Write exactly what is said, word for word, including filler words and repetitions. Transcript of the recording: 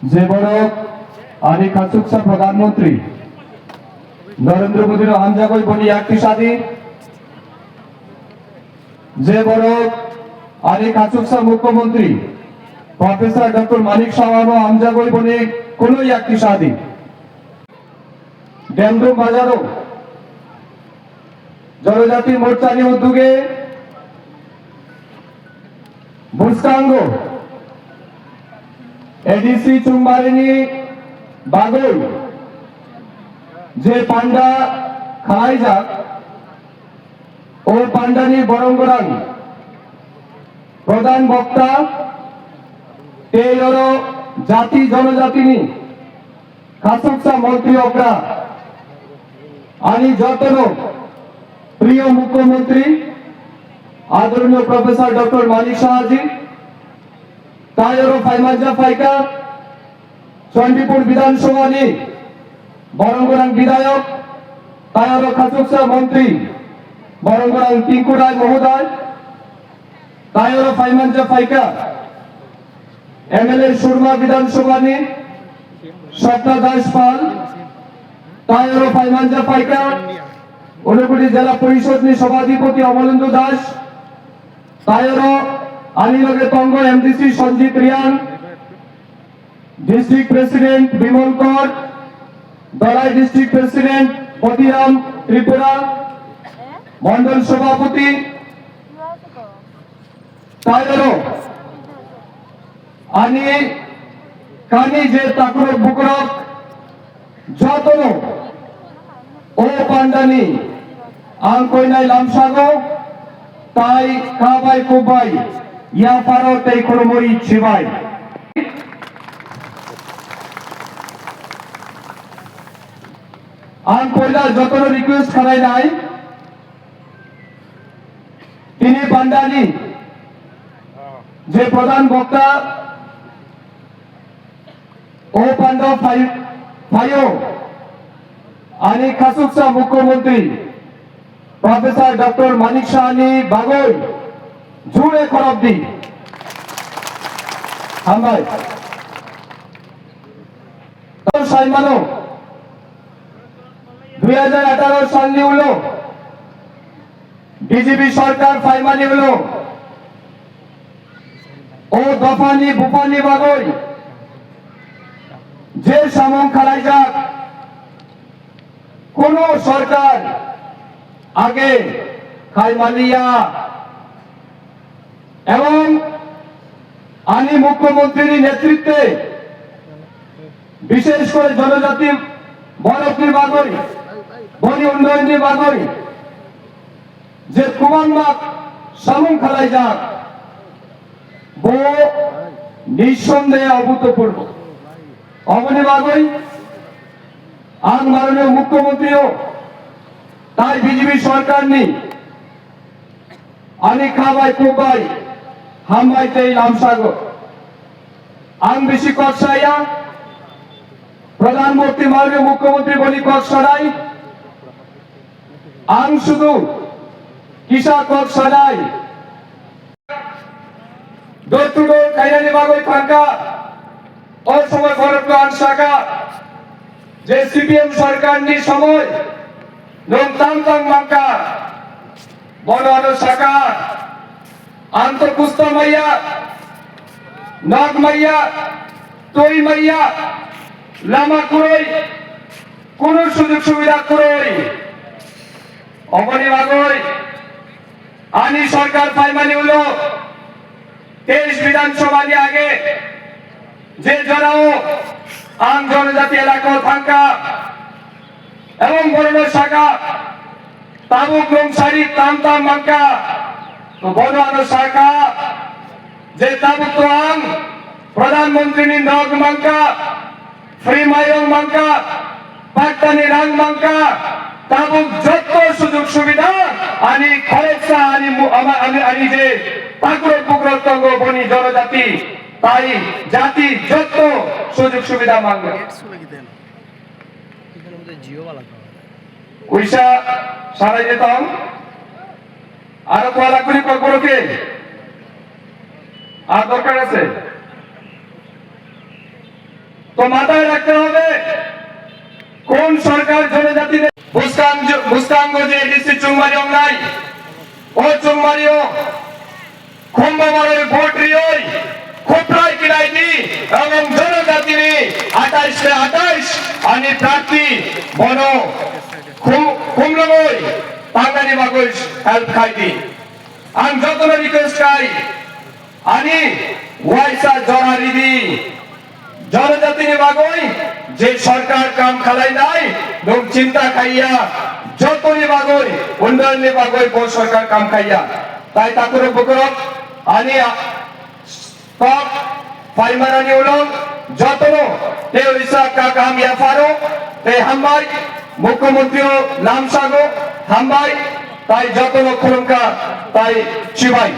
Je borok ani khachuksa Pradhan Mantri Narendra Modi no hamjagwi boni yakti sadi, je borok ani khachuksa Mukhyamantri Professor Doctor Manik Saha no hamjagwi boni kuno yakti sadi. Demdum Bazaro Janajati Morcha ni uduge bwskango A D C Chungbarini bagwi je panda khalaijak, o pandani borong gwnang pradhan bokta tei oro jati jonojatini khachuksa montri okra ani jotono priyo Mukhyamantri Adoroniyo Professor Doctor Manik Saha ji, tai oro phaimanja phaikha Chandipur Bidhan Sabha ni borong gwnang bidhayok, tai oro khachuksa montri borong gwnang Tinku Rai mohoday, tai oro phaimanja phaikha M L A Surma Bidhan Sabha ni Sapna Das Pal, tai oro phaimanja phaikha Unakoti Jela Porishod ni Sabhadipoti Omolendu Das, tai oro ani loge tongo M D C Sanjit Reang, District President Bimal Kor, Dhalai District President Batiram Tripura, Mondol Sabhapati, tai oro ani kani je takrok bukrok jotono o pandani ang koinai lamsago tai kabai kubai yapharo tei khulumui chibai. Ang koina jotono request khlainai, tini pandani je pradhan bokta o panda phai-, phaio ani khachuksa Mukhyamantri Professor Doctor Manik Saha ni bagwi jure khorokdi. Hambai. Tamo saimano, dui hajar atharo salni ulo B J P sarkar phaimani ulo o dophani buphani bagwi je samung khalaijak, kuno sarkar age khaimaliya. Ebong ani Mukhyamantri ni netritwe, bishesh kore jonojati borok ni bagwi, boni unnoyon ni bagwi je kwbangma samung khalaijak, bo nisondehe abhutopurbo. Oboni bagwi ang Mananiya Mukhyamantri o tai B J P sarkar ni ani khabai kubai hambai tei lamsago. Ang bisi kok saya, Pradhan Mantri Mananiya Mukhyamantri boni kok sanai. Ang sudu kisa kok sanai. Door to door khainani bagwi thangkha. O somoi borokno ang sakha je C P M sarkar ni somoi nwng tang tang mankha. Bono ano sakha, ang to kusta maya, nok maya, twi maya, lama kwrwi, kunu sujug subida kwrwi. Oboni bagwi ani sarkar phaimani ulo teis Bidhan Sabha ni age je jorao ang jonojati elakao thangkha ebong borokno sakha, tabuk nwng sari tam tam mankha, to bono ano sakha je tabuk to ang Pradhan Mantri ni nok mankha, free mairong mankha, pattani rang mankha, tabuk jotto sujug subida ani khoroksa ani mu-, ama-, ani, ani je takrok bukrok tongo boni jonojati, tai jati jotto sujug subida mankha. Uisa sarai de tong, aro kwala kuri kokboro ke, a dorkar ase. তো মাথায় রাখতে হবে, কোন সরকার জনজাতিদের মুস্কান, মুস্কানগঞ্জে এডিসি চুংমারি অংনাই, ও চুংমারিও Khumbabaroi vote rioi, khuprai kinai di, ebong jonojatini atais le atais ani prarthi bono khum-, khumlwngwi tangnani bagwi help khai di. Ang jotono request khai, ani waisa jora ridi. Jonojatini bagwi je sorkar kam khalai nai, nwng chinta khaiya, jotoni bagwi, unnayonni bagwi bo sorkar kam khaiya. Tai takhurok bukhurok, ani a-, kok phaimanani ulo jotono tei orisa kha kaham yapharo tei hambai, Mukhyamantri o lamsago hambai, tai jotono khulumkha, tai chibai.